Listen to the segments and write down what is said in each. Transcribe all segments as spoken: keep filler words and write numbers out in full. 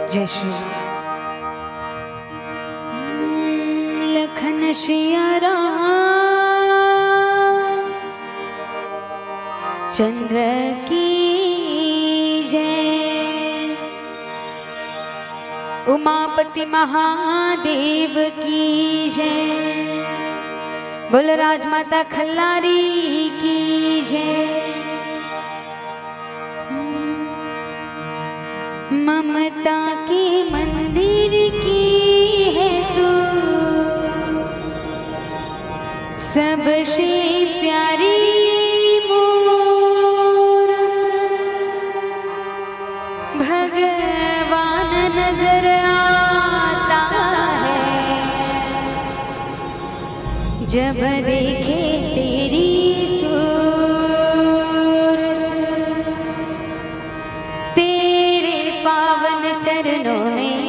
जय श्री लखन सिया राम चंद्र की जय। उमापति महादेव की जय। बोल राजमाता खल्लारी की जय। ममता के मंदिर की है तू सबसे प्यारी मोर। भगवान नजर आता है जब देखे तेरी सूरत। तेरे पावन चरणों में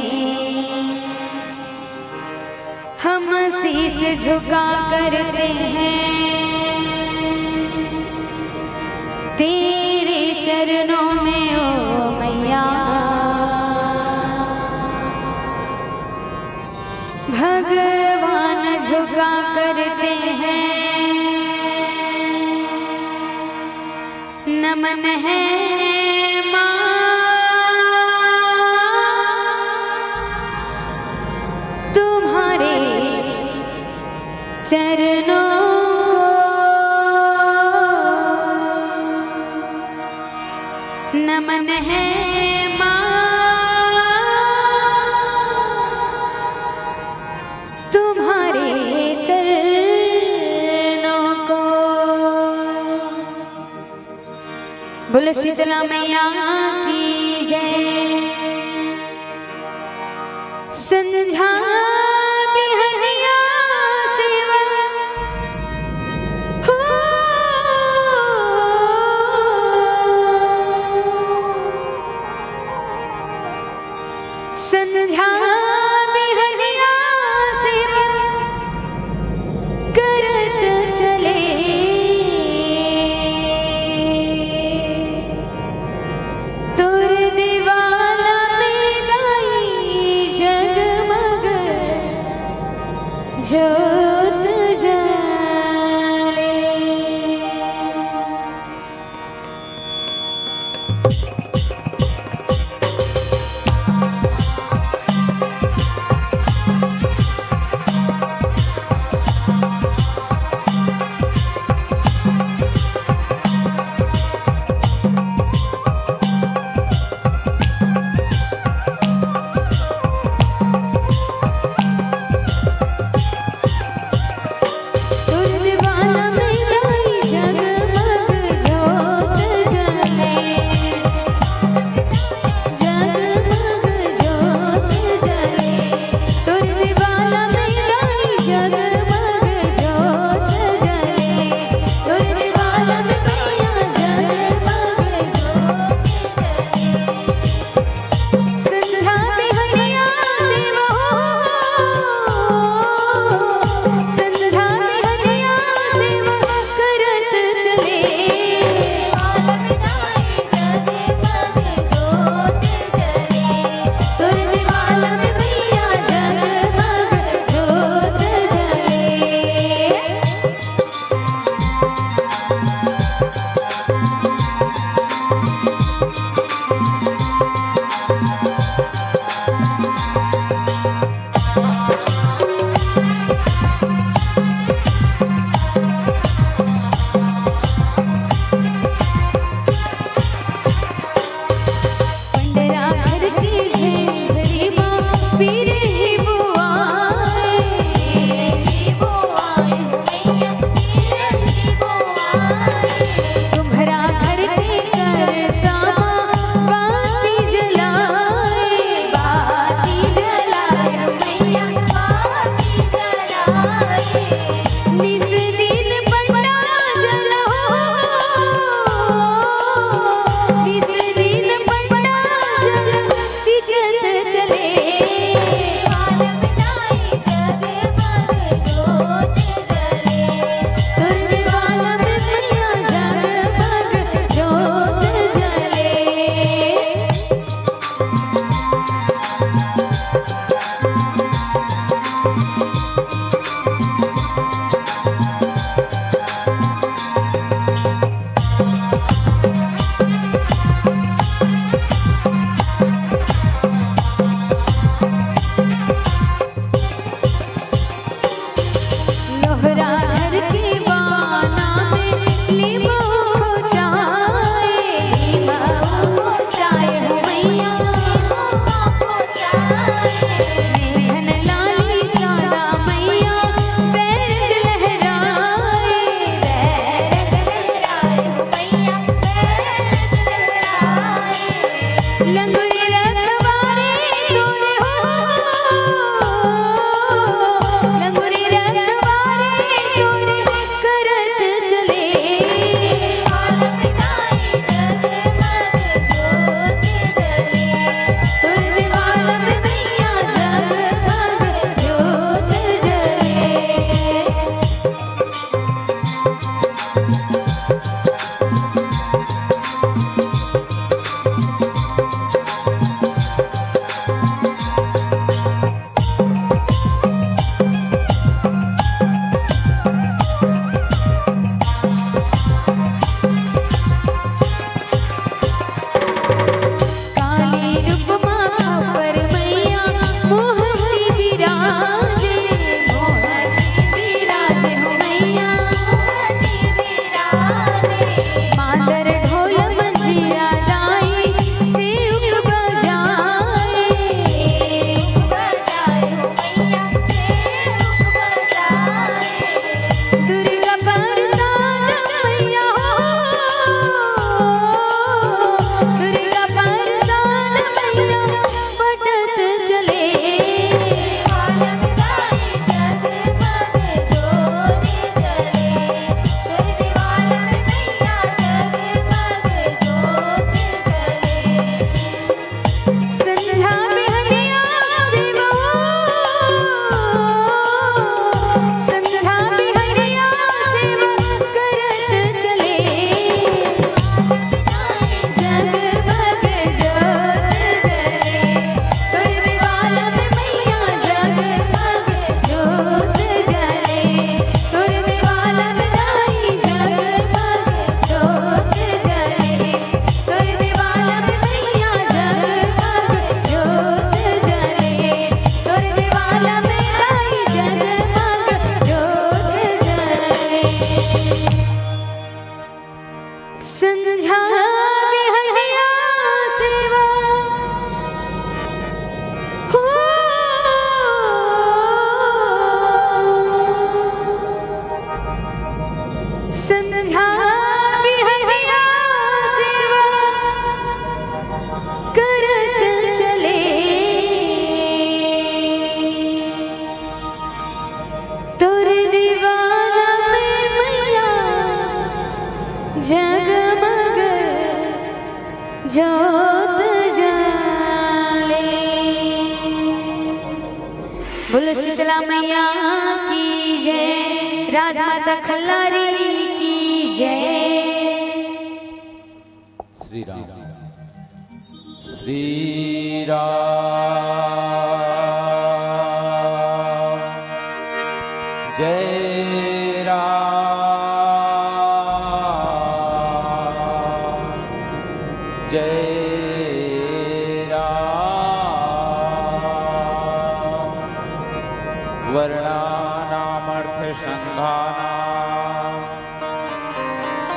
हम शीश झुका करते हैं तेरे चरणों में, ओ मैया। भगवान झुका करते हैं, नमन है माँ तुम्हारे चरणों को। नमन है माँ तुम्हारे चरणों को। बोलो शीतला मैया की जय। संझा बिहनिया सेवा हो। संझा बिहनिया सेवा करत चले। तोर देवाला में दाई जगमग जोत जले। चले। दीवालम दाई जगमग जोत जले। तोर दीवालम मैया जगमग जोत जले। लोहरा घर के बाना में लीमो खोचाए, लीमो खोचाए हो मैया, लीमो खोचाए। मेहन लाली सादा मैया, बैरक लहराए, बैरक लहराए हो मैया, बैरक लहराए। लंगुरी रखवारे तोरे हो, लंगुरी रखवारे तोरे करत चले। दीवालम दाई जगमग जोत जले। तोर दीवालम मैया जगमग जोत जले। काली रूप मा पर मैया मोहनी विराजे, मोहनी विराजे हो मैया, मोहनी विराजे। मांदर ढोल मंजीरा दाई सेवक बजाए, सेवक बजाए हो मैया, सेवक बजाए। दुर्गा प्रसाद मैया हो, दुर्गा प्रसाद मैया बटत चले। दीवालम दाई जगमग जोत जले। तोर दीवालम मैया जगमग जोत जले। संझा बिहनिया सेवा, संझा बिहनिया सेवा करत चले। जगमग जोत जले, तोर दीवालम मैया जगमग जोत जले, तोर दीवालम दाई जगमग जोत जले। तोर दीवालम मैया जगमग जोत जले, तोर दीवालम दाई जगमग जोत जले। संझा बिहनिया सेवा हो। संझा बिहनिया सेवा करत चले। तोर दीवालम मैया जगमग जोत जले। बोलो शीतला मैया की जय, राजमाता खल्लारी की जय। श्री राम। श्री राम। जय राम। जय राम। वर्णानामर्थसंघानां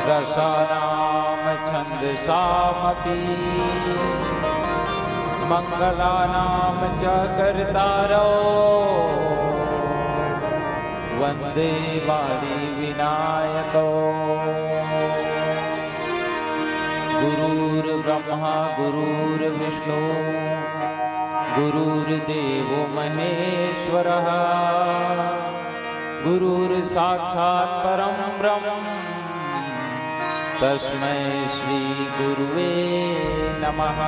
रसानां छंदसामपि। मंगलानां च कर्तारौ वंदे वाणी विनायकौ। गुरुर्ब्रह्मा गुरुर्विष्णु गुरुर्देवो महेश्वरः। गुरुर्साक्षात् परं ब्रह्म तस्मै श्री गुरुवे नमः।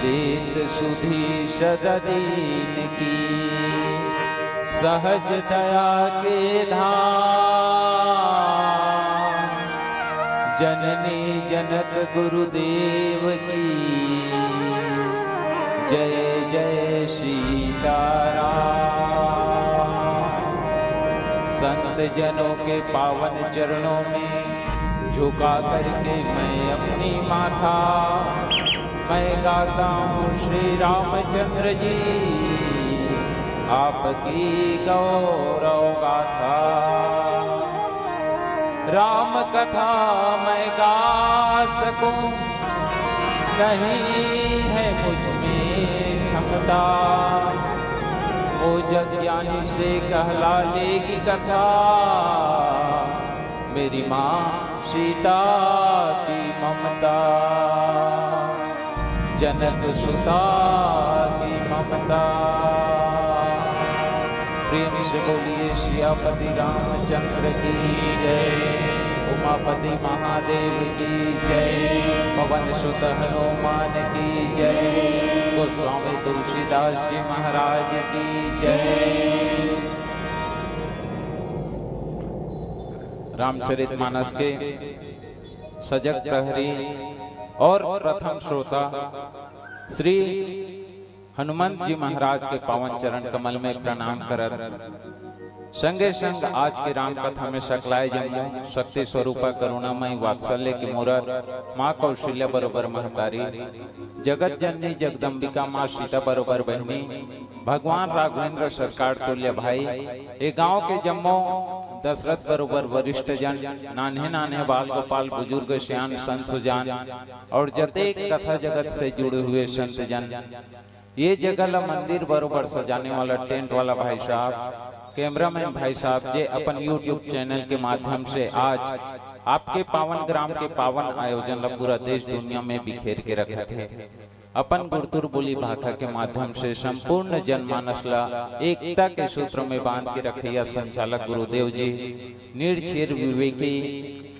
देत सुधी सदा दीन की, सहज दया के धाम। जननी जनक गुरुदेव की, जय जय सीताराम। संत जनों के पावन चरणों में झुका करके मैं अपनी माथा, मैं गाता हूँ श्री रामचंद्र जी आपकी गौरव गाथा। राम कथा मैं गा सकूं, नहीं है मुझ में क्षमता। वो जग ज्ञानी से कहला लेगी कथा, मेरी माँ सीता की ममता, जनक सुता की ममता। प्रेम से बोलिए सियापति रामचंद्र की जय, उमापति महादेव की जय, पवन सुत हनुमान की जय, गोस्वामी तुलसीदास जी महाराज की जय। रामचरित मानस के सजग प्रहरी और प्रथम श्रोता श्री हनुमंत जी महाराज के पावन चरण कमल में प्रणाम करत, संगे संग आज के राम कथा में सकलाय जम्मो शक्ति स्वरूपा करुणामयी वात्सल्य के मूरत माँ कौशल्या बरोबर महतारी, जगत जननी जगदम्बिका माँ सीता बरोबर बहिनी, भगवान राघवेंद्र सरकार तुल्य भाई, ए गांव के जम्मो दशरथ बरोबर वरिष्ठ जन, नान्हे नान्हे बाल गोपाल, बुजुर्ग, सियान, संत सुजान और जतेक कथा जगत से जुड़े हुए संत जन, ये जगह ला मंदिर बरोबर सजाने वाला टेंट वाला भाई साहब, कैमरामैन भाई साहब, जे अपन YouTube चैनल के माध्यम से आज आपके पावन ग्राम के पावन आयोजन ला पूरा देश दुनिया में बिखेर के रखत हे। अपन गुरतुर बोली भाखा के माध्यम से संपूर्ण जनमानस ला एकता के सूत्र में बांध के रखैया संचालक गुरुदेव जी, निर्चेर विवेकी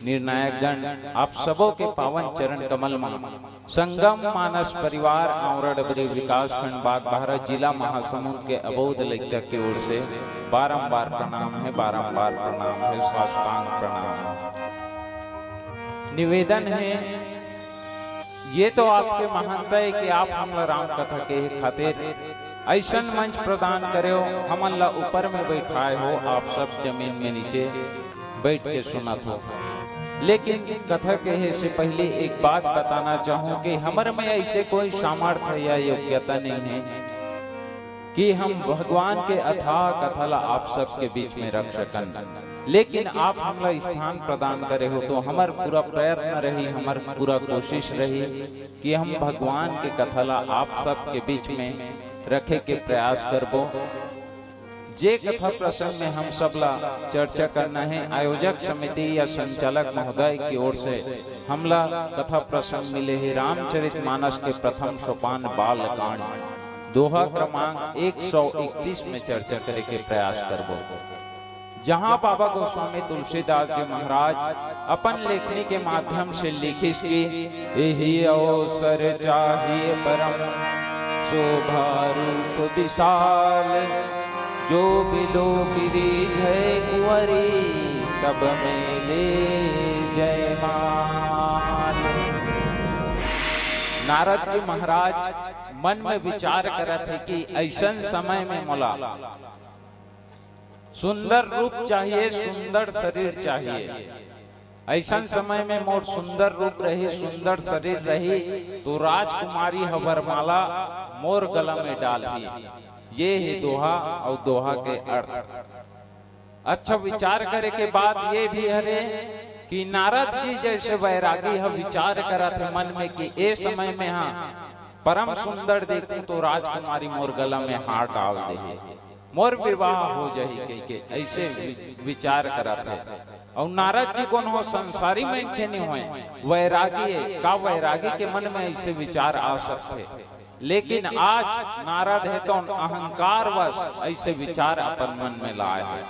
निर्णायक गण, आप सबो के पावन चरण कमल मा संगम मानस परिवार औंरा डबरी विकास खंड बागबाहरा जिला महासमुंद के अबोध लइका के ओर से बारंबार प्रणाम हे, बारंबार प्रणाम हे, साष्टांग प्रणाम हे। निवेदन हे, ये तो आपके महानता हे कि आप हमला राम कथा कहे खातिर अइसन मंच प्रदान करेव, हमन ला ऊपर में बैठाए हो, आप सब जमीन में नीचे बैठ के सुनत हो। लेकिन कथा कहे से पहले एक बात बताना चाहूं कि हमर में ऐसे कोई सामर्थ्य या योग्यता नहीं है कि हम भगवान के अथाह कथा ला आप सबके बीच में रख सकन, लेकिन आप हमला स्थान प्रदान करे हो, तो हमर पूरा प्रयत्न रही, हमर पूरा कोशिश रही कि हम भगवान के कथा ला आप सबके बीच में रखे के प्रयास करबो। जे कथा प्रसंग में हम सब ला चर्चा करना हे, आयोजक समिति या संचालक महोदय की ओर से हमला कथा प्रसंग मिले हे रामचरित मानस के प्रथम सोपान बालकांड, दोहा क्रमांक एक सौ इकतीस में चर्चा करे के प्रयास करबो, जहां बाबा गोस्वामी तुलसीदास जी महाराज अपन लेखनी के माध्यम से लिखिस कि एहि अवसर चाहिए परम शोभा रूप विशाल, जो बिलो गिरिधर कुंवरी तब मेले जयमाल। नारद जी महाराज मन में विचार करत हे कि अइसन समय में मोला सुंदर रूप चाहिए, सुंदर शरीर चाहिए। अइसन समय में मोर सुंदर रूप रही, सुंदर शरीर रही, तो राजकुमारी ह वरमाला मोर गला में डालही। ये हे दोहा अउ दोहा के अर्थ। अच्छा विचार करे के बात ये भी हरे कि नारद जी जैसे वैरागी ह विचार करत हे मन में कि ए समय में हा परम सुंदर देखूं तो राजकुमारी मोर गला में हार डाल देही, मोर विवाह हो जाही कहिके ऐसे वि-, विचार करत हे। अउ नारद जी कोनो संसारी मनखे नहीं होय, वैरागी हे। का वैरागी के मन में ऐसे विचार आ सकथे? लेकिन आज नारद हे तो अहंकारवश ऐसे विचार अपन मन में लाए हे।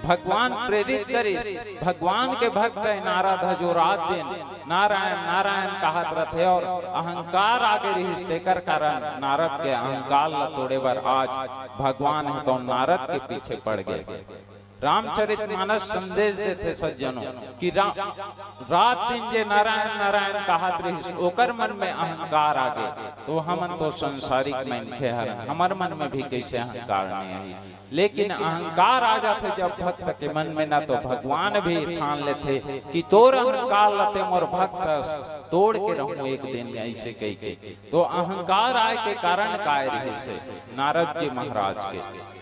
भगवान प्रेरित करिस, भगवान के भक्त हे नारद ह, जो रात दिन नारायण नारायण कहत रथे और अहंकार आगे रहिस, तेकर कारण नारद के अहंकार ल तोड़े बर आज भगवान ह तो नारद के पीछे पड़ गे। रामचरित मानस संदेश देथे सज्जनों कि रा-, रात दिन जे नारायण नारायण कहत रहिस, ओकर मन में अहंकार आगे, तो हमन तो संसारिक मनखे हरन, हमर मन में भी कैसे अहंकार नहीं आई। लेकिन अहंकार आ जाथे जब भक्त के मन में, ना तो भगवान भी ठान लेथे कि तोर अहंकार ल ते मोर भक्त तोड़ के रहूं एक दिन, ऐसे कह के। तो अहंकार आय के कारण काय रहिस हे? नारद जी महाराज के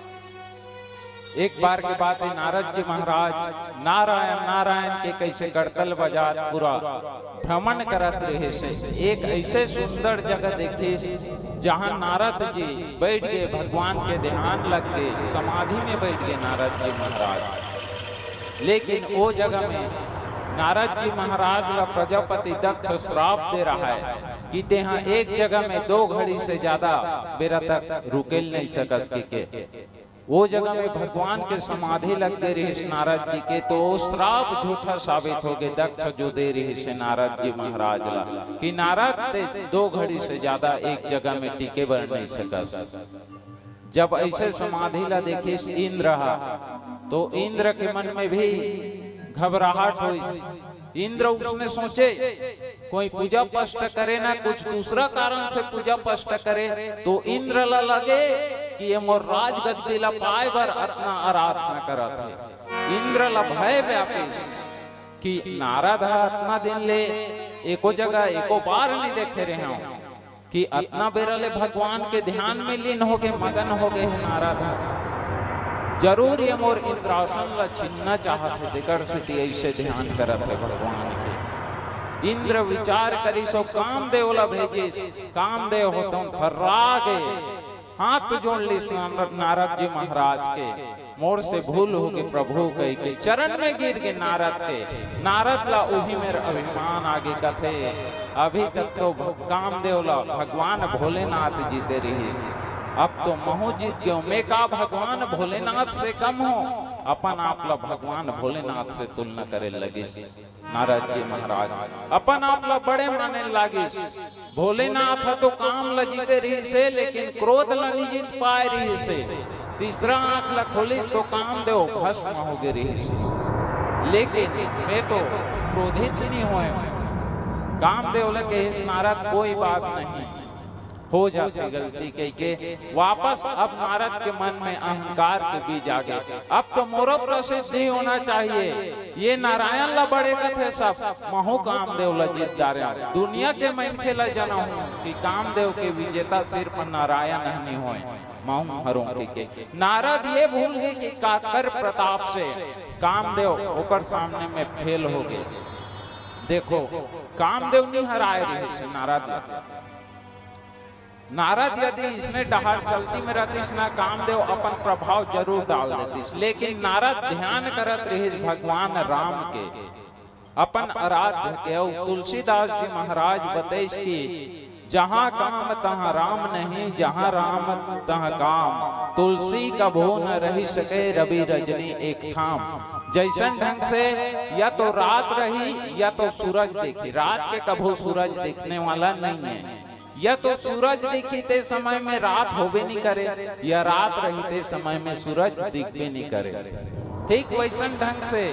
एक बार के बात हे, नारद जी महाराज नारायण नारायण के कैसे करतल बजात पूरा भ्रमण करत रहिस हे। एक ऐसे सुंदर जगह देखिस, जहां नारद जी बैठ गे, भगवान के ध्यान लग गे, समाधि में बैठ गे नारद जी महाराज। लेकिन वो जगह में नारद जी महाराज ला प्रजापति दक्ष श्राप दे रहा है कि तेहा एक जगह में दो घड़ी से ज्यादा बेरा तक रुकेल नहीं सकस के, के। वो जगह में भगवान के समाधि लग गे रहिस नारद जी के, तो वो श्राप झूठा साबित हो गे, दक्ष जो दे रहिस हे नारद जी महाराज ला कि नारद ते दो घड़ी से ज्यादा एक जगह में टिके बर नहीं सकस। जब ऐसे समाधि ला देखिस इंद्र हा, तो इंद्र के मन में भी घबराहट होइस। इंद्र उसने सोचे, कोई पूजा पष्ट करे ना कुछ दूसरा कारण से पूजा पष्ट करे, तो इंद्र ला लगे कि ये मोर राजगद्दी ला पाए बर अतना आराधना करत हे। इंद्र ला भय व्यापिस कि नारद ह अतना दिन ले एको जगह एको बार नहीं देखे रहे हूं कि अतना बेरा ले भगवान के ध्यान में लीन हो गे, मगन हो गे हे नारद ह। जरूर ये मोर इंद्रासन ला छीनना चाहत हे, तेकर सेती ऐसे ध्यान करत हे भगवान के। इंद्र विचार करिस अउ कामदेव ला भेजिस। कामदेव हो तो थर्रा गे, हाथ जोड़ लिस नारद जी महाराज के, मोर से भूल हो गे प्रभु कह के चरण में गिर गे नारद के। नारद ला उही मेर अभिमान आगे कथे, अभी तक तो भ-, कामदेव ला भगवान भोलेनाथ जीते रहिस, अब तो महू जीत गयो। मैं का भगवान भोलेनाथ से कम हो? अपन आप ला भगवान भोलेनाथ से तुलना करे लगिस। नारद जी महाराज अपन आप ला बड़े माने लागिस। भोलेनाथ ह तो काम ला जीते रहिस हे, लेकिन क्रोध ला नहीं जीत पाए रहिस हे। तीसरा आंख ला खोलिस तो कामदेव भस्म हो गे रहिस। लेकिन मैं तो क्रोधित नहीं होए। कामदेव ला कहिस, नारद कोई बात नहीं, हो जाथे गलती कह के। वापस अब नारद के मन में अहंकार के बीज आ गे। अब तो मोरो प्रसिद्धि होना चाहिए। ये नारायण ला बड़े कथे सब, महू कामदेव ला जीत डारेंव। दुनिया के मनखे ला जनाहूं कि कामदेव के विजेता सिर्फ नारायण नहीं होए, महू हरों के, के। नारद ये भूल गे कि काकर प्रताप से कामदेव ओकर सामने में फेल हो गे। देखो, कामदेव नहीं हराए रहिस हे नारद ला। नारद यदि इसने डहार चलती में रहतिस ना, कामदेव अपन प्रभाव जरूर डाल देतिस, लेकिन नारद ध्यान करत रहिस भगवान राम के, अपन आराध्य के। अउ तुलसीदास जी महाराज बतइस कि जहाँ काम तहाँ राम नहीं, जहाँ राम तहाँ काम, तुलसी कभो न रहि सके रवि रजनी एक ठाम। जैसन ढंग से या तो रात रही या तो सूरज देखी, रात के कभो सूरज देखने वाला नहीं है। या तो सूरज दिखी ते समय में रात होबे नहीं करे, या रात रही ते समय में सूरज दिखबे नहीं करे। ठीक वैसन ढंग से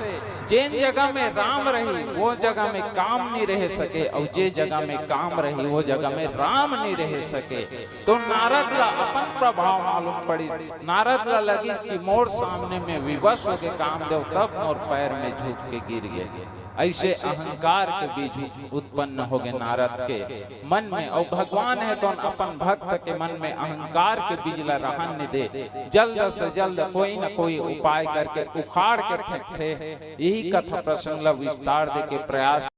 जेन जगह में राम रही, वो जगह में काम नहीं रह सके, और जे जगह में काम रही, वो जगह में राम नहीं रह सके। तो नारद ला अपन प्रभाव मालूम पड़िस। नारद ला लगिस कि मोर सामने में विवश होके कामदेव तब मोर पैर में झुक के गिर गे। ऐसे अहंकार के बीज उत्पन्न हो गए नारद के मन में। और भगवान है तो अपन भक्त के मन में अहंकार के बीज ला रहन नहीं दे, जल्द से जल्द कोई न कोई उपाय करके उखाड़ के फेंकथे। यही कथा प्रसंग ला विस्तार दे के प्रयास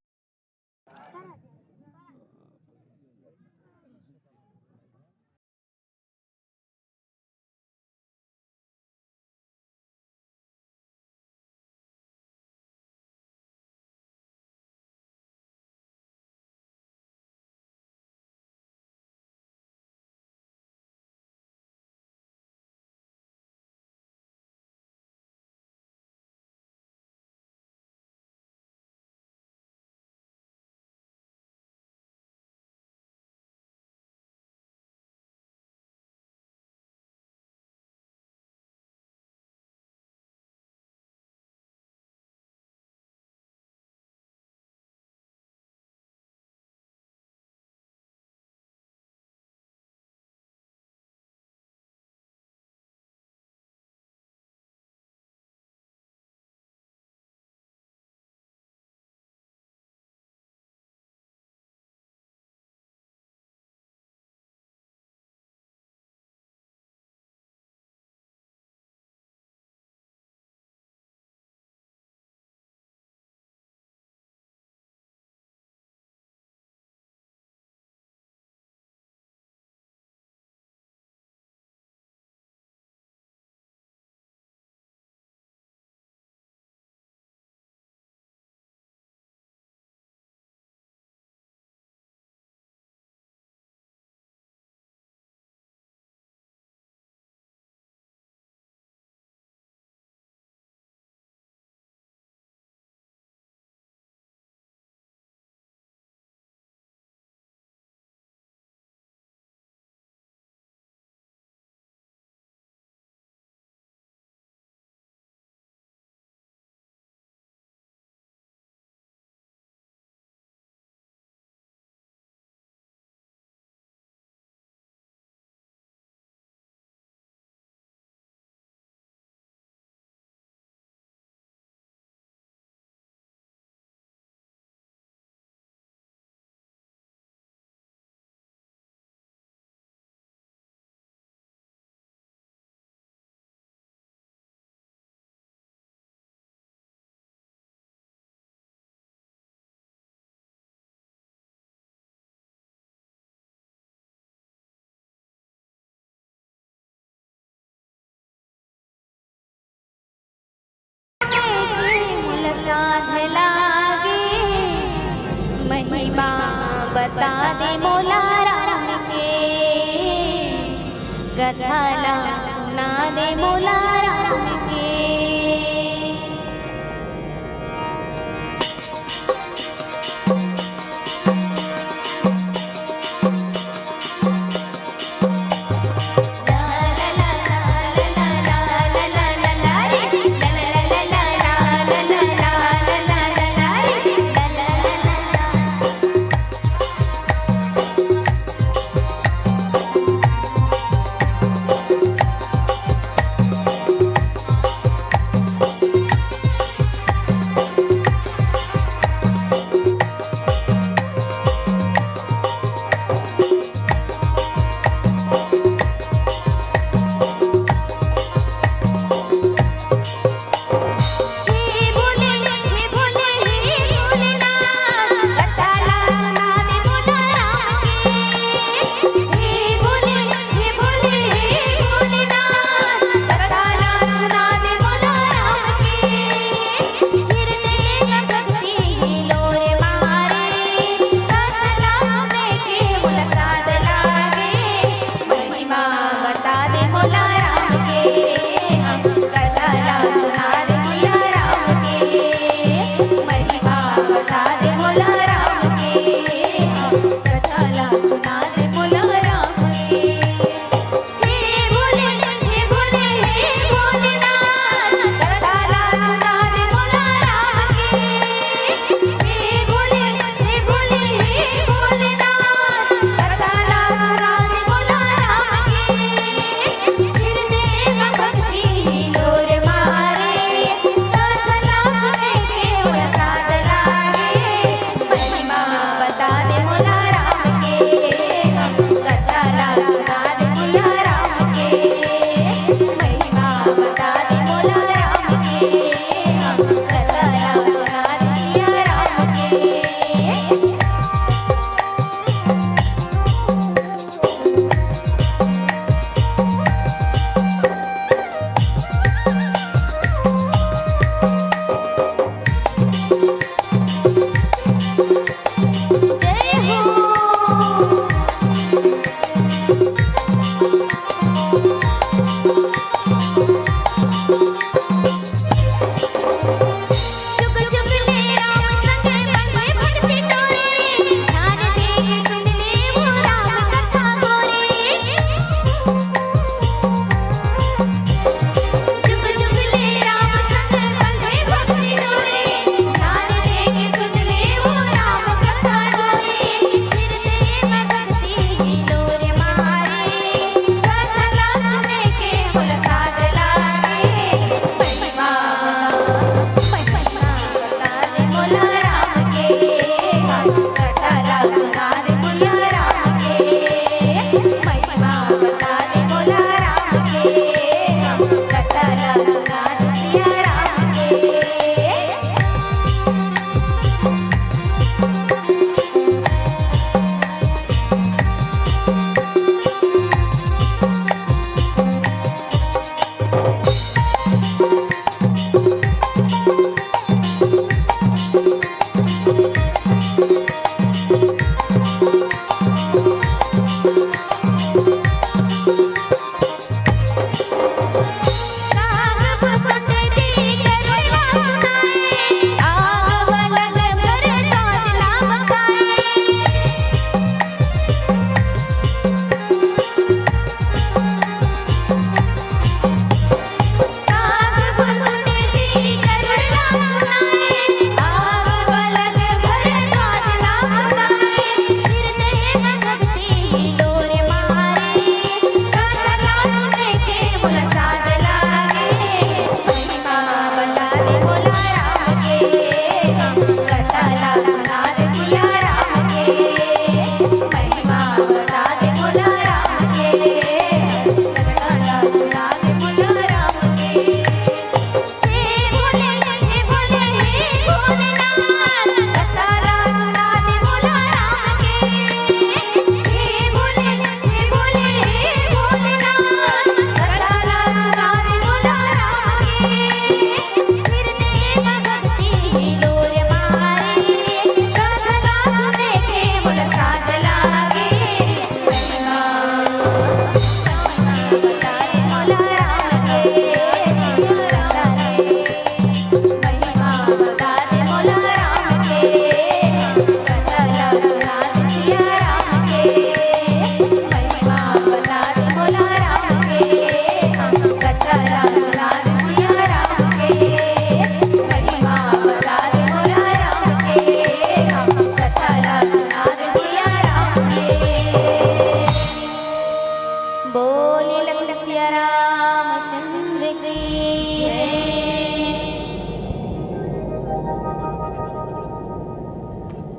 कथा ला सुना दे मोला राम के।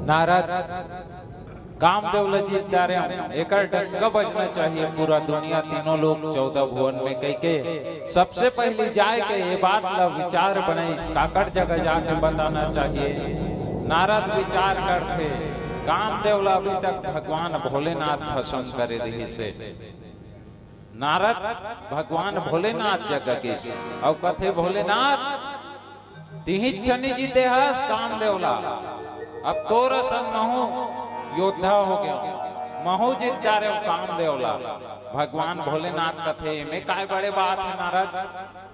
नारद, कामदेव ल जीत डारे हूँ, एकर डंका बजना चाहिए पूरा दुनिया, तीनों लोक, चौदह भुवन में कहिके सबसे पहली जाए के ये बात ला विचार बनाइस, काकर जगह जाके बताना चाहिए। नारद विचार करथे, कामदेव ला अभी तक भगवान भोलेनाथ भस्म करे रहिस हे। नारद भगवान भोलेनाथ जगह गिस अउ कथे, भोलेनाथ, तिही छनी जीते हस कामदेव ला, अब तोर संग महू योद्धा हो गया, महू जीत डारे हूँ कामदेव ला। भगवान भोलेनाथ कथे, एमे काय बड़े बात हे नारद,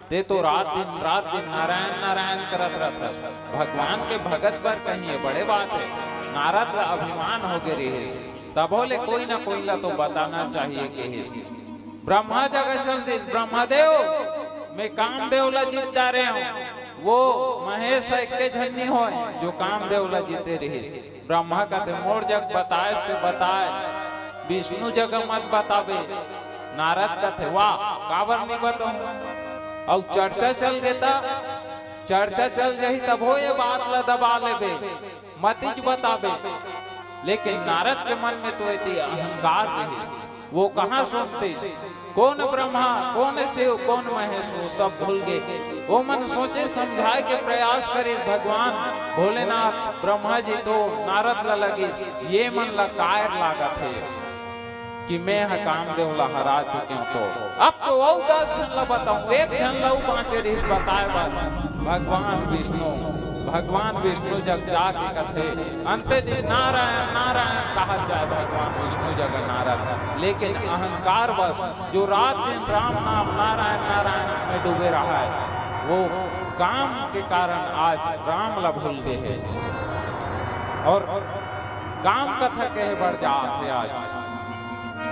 ते तो रात दिन, रात दिन नारायण नारायण करत रहत हस, भगवान के भगत बर कहीं ये बड़े बात हे। नारद ला अभिमान हो गे रहिस, तभो ले कोई ना कोई ला तो बताना चाहिए कहिस। ब्रह्मा जगह चल दिस, ब्रह्मा देव, मैं कामदेव ला जीत डारे हूँ। वो महेश ह, एक्के झन नी होय जो कामदेव ला जीते रहिस। ब्रह्मा कथे, मोर जग बताएस ते बताएस, विष्णु जगह मत बताबे। नारद कथे, वाह, काबर नी बताऊं? अउ चर्चा चल गे त, चर्चा चल जाही तभो ये बात ला दबा लेबे, मतिच बताबे। लेकिन नारद के मन में तो एती अहंकार रहे, वो कहाँ सुनते? कौन ब्रह्मा, कौन शिव, कौन महेश, वो सब भूल गए। वो मन सोचे समझाए के प्रयास करे, भगवान भोलेनाथ, ब्रह्मा जी तो नारद ला लगे, ये मन ला कायर लागत हे कि मैं ह कामदेव ला हरा चुके हूँ। तो अब तो अउ दस झन ला बताऊं, एक झन ला अउ बाँचे रहिस बताए बर, भगवान विष्णु। भगवान विष्णु जग जाके कथे, अंते दिन नारायण नारायण कहत जाए भगवान विष्णु जग नारद। लेकिन अहंकार बस जो रात दिन राम नाम नारायण नारायण में डूबे रहा है, वो काम के कारण आज राम ला भूल गए हैं। और काम कथा कहे बर जात हे आज,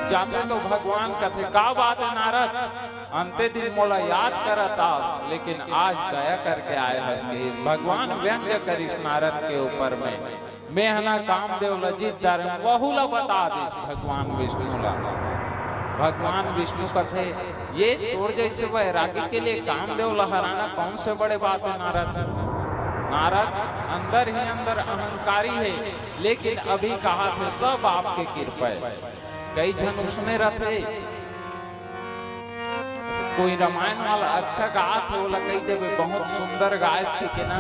जाते तो भगवान कथे, का बात है नारद, अंते दिन मोला याद करत आस, लेकिन आज दया करके आए हस कहिस। भगवान व्यंग्य करिस नारद के ऊपर में, मैं ह ना कामदेव ला जीत डारे हूँ, वहू ला बता दिस भगवान विष्णु ला। भगवान विष्णु कथे, ये तोर जैसे वैरागी के लिए कामदेव ला हराना कौन से बड़े बात है नारद? नारद अंदर ही अंदर अहंकारी है, लेकिन अभी कहा थे सब आपके कृपा है। कई झन उसने रथे, कोई रामायण वाला अच्छा गात हे, ओला कहि देबे, बहुत सुंदर गायस कहिके ना।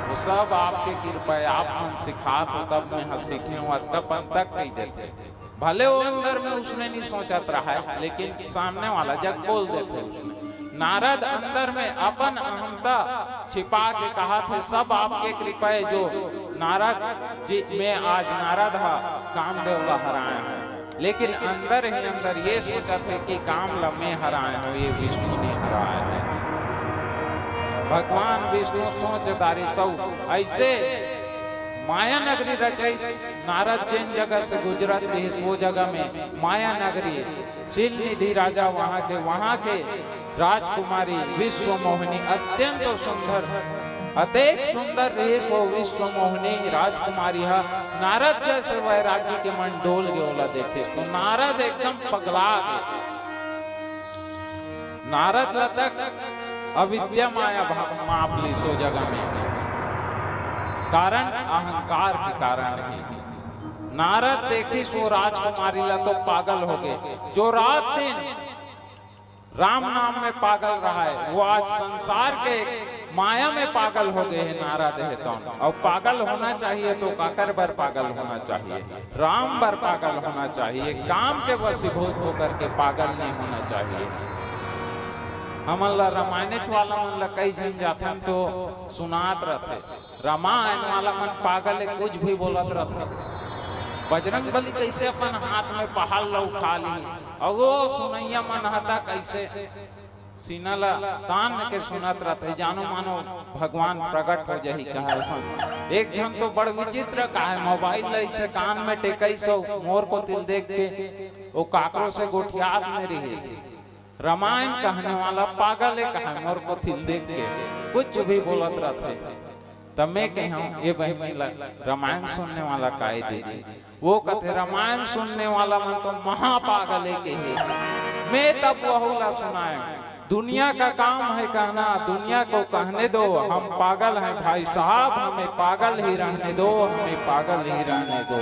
वो सब आपके कृपा हे, आप मन सिखात हो, तब मैं ह सीखे हूँ, अतका पन तक कहि देथे। भले वो अंदर में उसने नहीं सोचत रहा है, लेकिन सामने वाला जग बोल देथे उसने। नारद अंदर में अपन अहमता छिपा के कहा थे, सब आपके कृपा है जो नारद जी, मैं आज नारद हा कामदेव ला हराए हूँ। लेकिन अंदर ही अंदर ये सोचत हे कि काम ला मैं हराए हूँ, ये विष्णु नहीं हराए है। भगवान विष्णु सोच डारिस अउ ऐसे माया नगरी रचाइस। नारद जेन जगह से गुजरत रहिस, वो जगह में माया नगरी, शील निधि राजा वहाँ के, वहाँ के राजकुमारी विश्व मोहिनी अत्यंत सुंदर, अतेक सुंदर रहिस वो विश्व मोहिनी राजकुमारी हा। नारद जैसे वैरागी के मन डोल गे ओला देखे, तो नारद एकदम पगला गे। नारद ला तक अविद्या माया भा-, माप लिस ओ जगह में, कारण अहंकार के कारण ही। नारद देखिस वो राजकुमारी ला तो पागल हो गे, जो रात दिन राम नाम में पागल रहा है, वो आज संसार के माया में पागल हो गए हैं नारद हे तौन। अउ पागल होना चाहिए तो काकर बर पागल होना चाहिए? राम बर पागल होना चाहिए, काम के वशीभूत होकर के पागल नहीं होना चाहिए। हमन ला रामायणेच वाला मन ला कई झन जाथन तो सुनात रथे, रामायण वाला मन पागल हे, कुछ भी बोलत रथे। बजरंग बली कैसे अपन हाथ में पहाड़ ला उठा ली, अउ वो सुनैया मन ह त कैसे सीना ला तान के सुनत रथे, जानो मानो भगवान प्रगट हो जाही कहे असन। एक झन तो बड़ विचित्र कहे, मोबाइल ला ऐसे कान में टेकइस अउ मोर कोतिल देख के, वो काकरो से गोठियात नहीं रहिस। रामायण कहने वाला पागल हे कहे, मोर कोतिल देख के कुछ भी बोलत रथे। तब मैं कहे हूँ, ये बहिनी ला रामायण सुनने वाला काय दीदी? वो कथे, रामायण सुनने वाला मन तो महापागल हे कहे। मैं तब वहू ला सुनाए हूँ। दुनिया का काम है कहना, दुनिया को कहने दो। हम पागल हैं भाई साहब, हमें पागल ही रहने दो, हमें पागल ही रहने दो।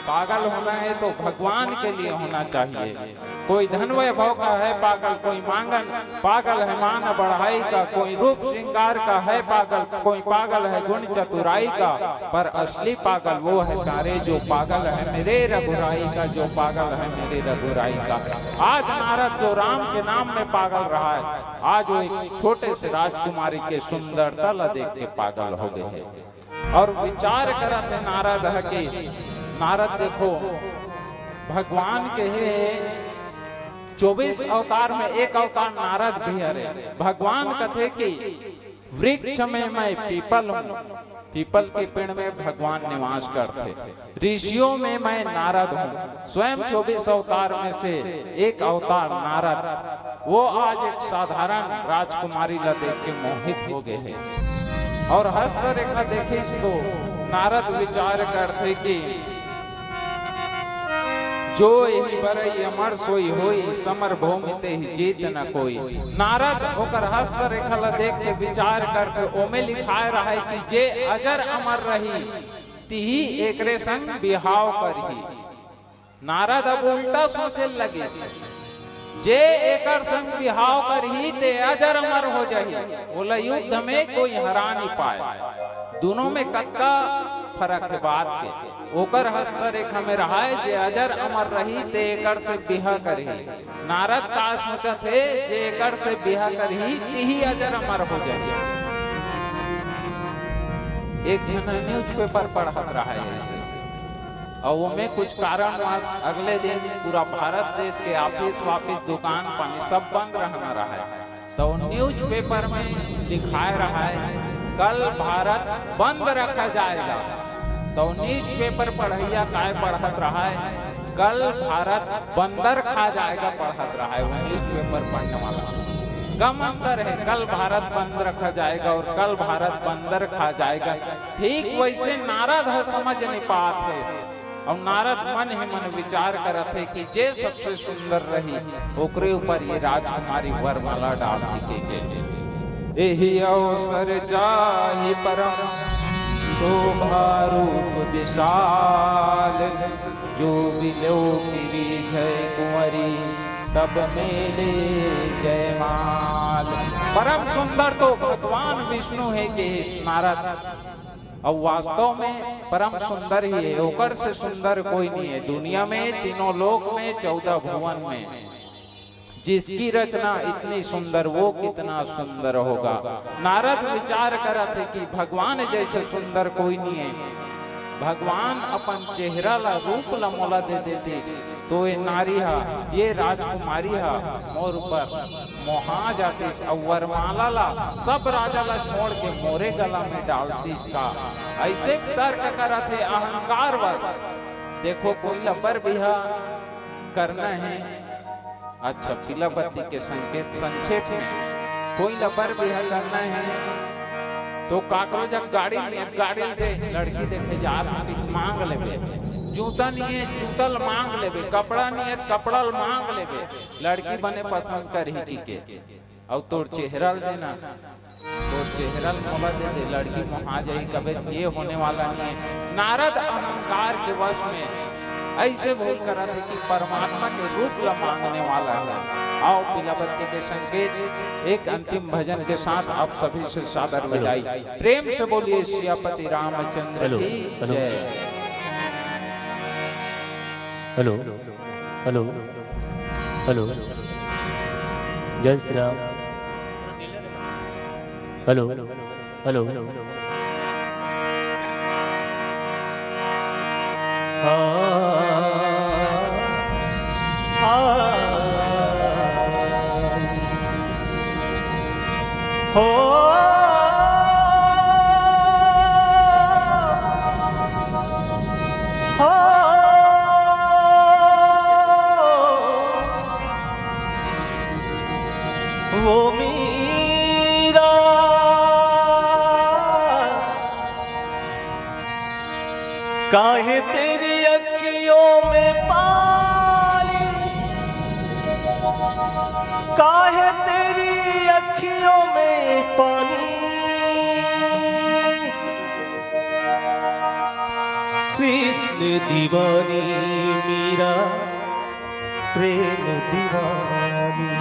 पागल होना है तो भगवान के लिए होना चाहिए। कोई धन वैभव का है पागल, कोई मांगन पागल है मान बढ़ाई का, कोई रूप श्रृंगार का है पागल, कोई पागल है गुण चतुराई का, पर असली पागल वो है सारे जो पागल है मेरे रघुराई का, जो पागल है मेरे रघुराई का। आज नारद जो राम के नाम में पागल रहा है, आज वो एक छोटे से राजकुमारी के सुंदरता ला देख के पागल हो गए हैं। और विचार करत हे नारद ह कि नारद देखो, भगवान के हे चौबीस अवतार में एक अवतार नारद भी हरे। भगवान कथे कि वृक्ष में मैं पीपल हूँ, पीपल के पेड़ में भगवान निवास करथे। ऋषियों में मैं नारद हूँ, स्वयं चौबीस अवतार में से एक अवतार नारद। वो आज एक साधारण राजकुमारी ला देख के मोहित हो गए हैं। और हस्तरेखा देखिस तो नारद विचार करथे कि जो एहि बरई अमर सोई होई, समर भूमि तेहि जीत न कोई। नारद ओकर हस्तरेखा ला देख के विचार करथे, ओमे लिखाए रहे कि जे अजर अमर रही, तिही एकरे संग बिहाव करही। नारद अब उल्टा सोचे लगे, जे एकर संग बिहाव करही, ते अजर अमर हो जाही, ओला युद्ध में कोई हरा नहीं पाए। दोनों में कतका फरक हे बात के। ओकर हस्तरेखा में रहाय, जे अजर अमर रही, ते एकर से बिहा करही। नारद का सोचत हे, जे एकर से बिहा करही, तिही अजर अमर हो जाही। एक झन न्यूज़पेपर पढ़त रहाय ऐसे, अउ ओमे कुछ कारणवश अगले दिन पूरा भारत देश के ऑफिस वाफिस, दुकान पानी सब बंद रहना रहाय। तो न्यूज़पेपर में लिखाए रहाय, "कल भारत बंद रखा जाएगा।" तो न्यूज़पेपर पढ़इया काय पढ़त रहाय, "कल भारत बंदर खा जाएगा" पढ़त रहाय वो न्यूज़पेपर पढ़ने वाला। कम अंतर है, कल भारत बंद रखा जाएगा और कल भारत बंदर खा जाएगा। ठीक वैसे नारद ह समझ नहीं पात हे। अउ नारद मन ही मन विचार करत हे कि जे सबसे सुंदर रही, ओकरे ऊपर ये राजकुमारी वरमाला डाल दी के। एहि अवसर चाहि परम शोभा रूप विशाल, जो बिलो गिरिधर कुंवरी तब मेले जयमाल। परम सुंदर तो भगवान विष्णु हे के नारद। अउ वास्तव में परम सुंदर ही हे, ओकर से सुंदर कोई नहीं है दुनिया में, तीनों लोक में, चौदह भुवन में। जिसकी रचना इतनी सुंदर, वो कितना सुंदर होगा। नारद विचार करत हे कि भगवान जैसे सुंदर कोई नहीं है। भगवान अपन चेहरा ला, रूप ला मोला दे देती, तो ये नारी हा, ये राजकुमारी हा मोर ऊपर मोहा जातिस अउ वरमाला ला सब राजा ला छोड़ के मोरे गला में डालतिस का। ऐसे तर्क करत हे अहंकार वश। देखो, कोई ला बर बिहा करना है, अच्छा, पीला बत्ती के संकेत संक्षेप में, कोई ला बर बिहा करना है तो काकरो जग गाड़ी ले, गाड़ी दे, लड़की देखे जात मांग लेबे, जूता नहीं है, जूता ल मांग लेबे, कपड़ा नहीं है, कपड़ा ल मांग लेबे, लड़की बने पसंद करही की के। अउ तोर चेहरा ल देना, तोर चेहरा ल मोला दे दे, लड़की मोहा जाही, कबे ये होने वाला नहीं है। नारद अहंकार के वश में ऐसे भूल करत हे कि परमात्मा के रूप ला मांगने वाला है। आओ पीला बत्ती के संकेत एक अंतिम भजन के साथ आप सभी से सादर विदाई। प्रेम से बोलिए सियापति रामचंद्र हेलो, की हेलो। जय। Hello, hello, hello. जय श्री राम। Hello, hello. हाँ, हाँ, हो, हो, वो मीरा। काहे तेरी अखियों में पानी, काहे तेरी अँखियों में पानी। कृष्ण दीवानी, मीरा प्रेम दीवानी।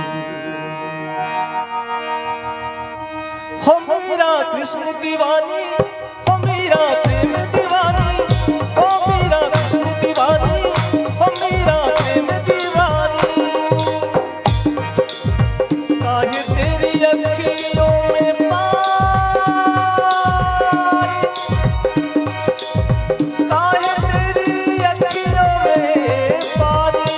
हो मीरा कृष्ण दीवानी, हो मीरा प्रेम दीवानी, हो मीरा कृष्ण दीवानी, हो मीरा प्रेम दीवानी। काहे तेरी अँखियों में पानी, काहे तेरी अँखियों में पानी,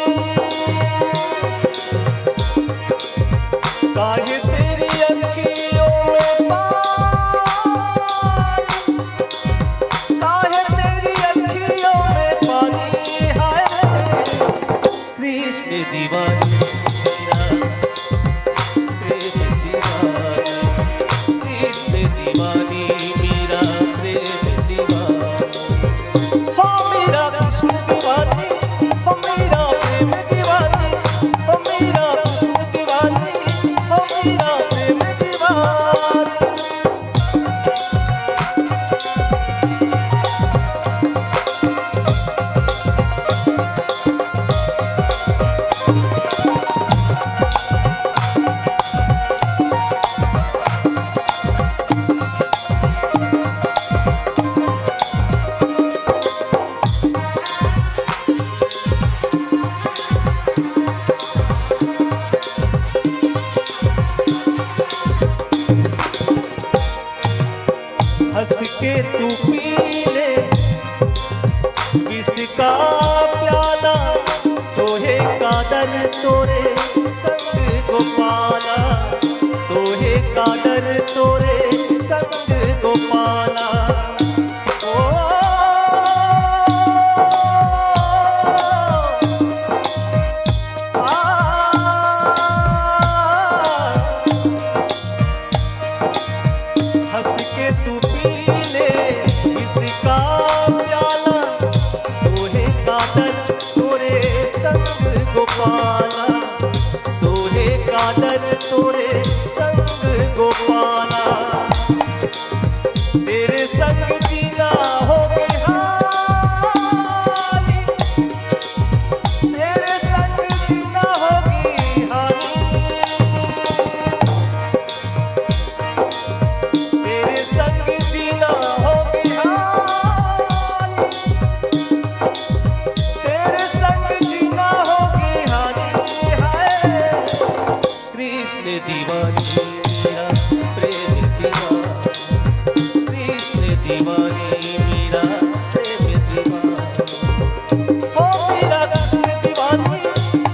काहे तेरी अँखियों में पानी, काहे तेरी अँखियों में पानी है। कृष्ण दीवानी, मीरा प्रेम दीवानी। कृष्ण दीवानी, मीरा प्रेम दीवानी। हो मीरा कृष्ण दीवानी, हो मीरा प्रेम दीवानी, हो मीरा कृष्ण दीवानी, हो मीरा प्रेम दीवानी। हंस के तू पी ले विष का प्याला, तोहे कादर तोरे संग गोपाला, तोहे कादर तोरे संग गोपाला। ओ, आ, हंस के तू पी ले विष का प्याला, तोहे कादर तोरे संग गोपाला, तोहे कादर तोरे संग गोपाला। तेरे संग जीना हो बिहारी, तेरे संग जीना हो बिहारी। तेरे संग जीना हो बिहारी, तेरे संग जीना हो बिहारी है। कृष्ण दीवानी, मीरा प्रेम दीवानी। कृष्ण दीवानी, मीरा प्रेम दीवानी। हो मीरा कृष्ण दीवानी,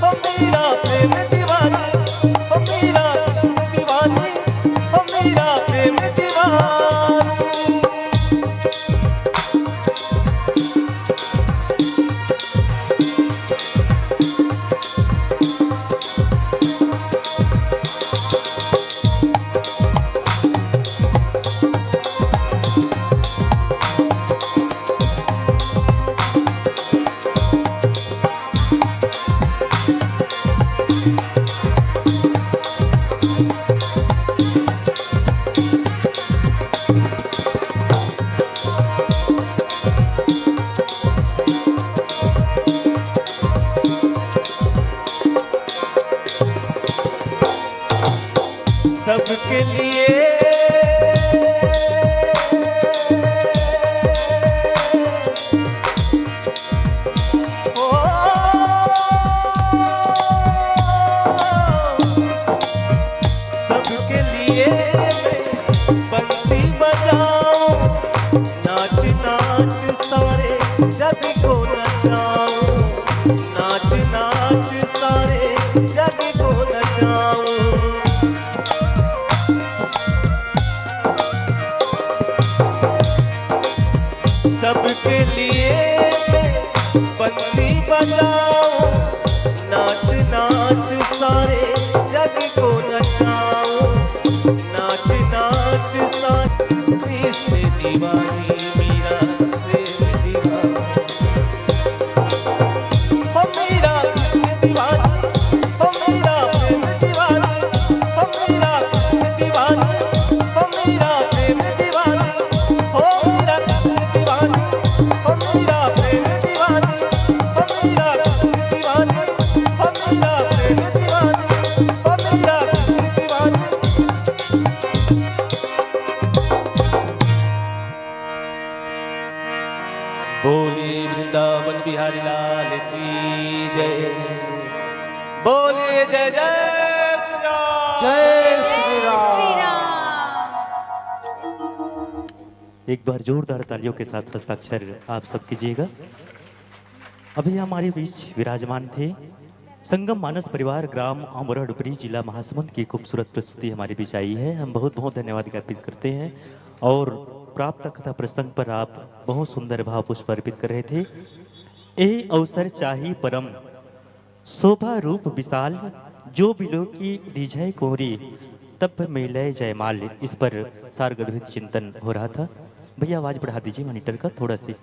हो मीरा प्रेम दीवानी, हो मीरा कृष्ण दीवानी, हो मीरा प्रेम दीवानी। सबके लिए, ओ, सबके लिए मैं बंसी बजाऊं, नाच नाच सारे जग को नचाऊं, नाच नाच सारे जग को नचाऊं। सबके लिए मैं बंसी बजाऊं, नाच नाच सारे जग को नचाऊं, नाच नाच सारे। कृष्ण दीवानी, मीरा प्रेम दीवानी। हो मीरा कृष्ण दीवानी, हो मीरा प्रेम दीवानी, हो मीरा कृष्ण जय। बोलिए जय जय श्री राम। जय श्री राम। एक बार जोरदार तालियों के साथ हस्ताक्षर आप सब कीजिएगा। अभी हमारे बीच विराजमान थे संगम मानस परिवार, ग्राम अमरोहा डुबरी, जिला महासमुंद की खूबसूरत प्रस्तुति हमारे बीच आई है। हम बहुत बहुत धन्यवाद ज्ञापित करते हैं और प्राप्त कथा प्रसंग पर आप बहुत सुंदर भाव पुष्प अर्पित कर रहे थे। यही अवसर चाही परम शोभा रूप विशाल, जो बिलो की रिझय कोरी, तब मिले जयमाल। इस पर सार गढ़वित चिंतन हो रहा था। भैया, आवाज बढ़ा दीजिए मॉनिटर का थोड़ा सी।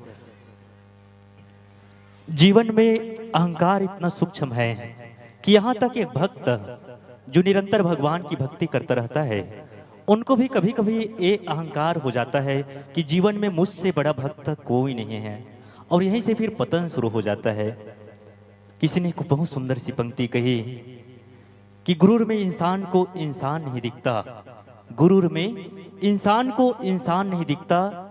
जीवन में अहंकार इतना सूक्ष्म है कि यहाँ तक एक भक्त जो निरंतर भगवान की भक्ति करता रहता है, उनको भी कभी कभी ये अहंकार हो जाता है कि जीवन में मुझसे बड़ा भक्त कोई नहीं है, और यहीं से फिर पतन शुरू हो जाता है। किसी ने को बहुत सुंदर सी पंक्ति कही कि गुरूर में इंसान को इंसान नहीं दिखता, गुरूर में इंसान को इंसान नहीं दिखता,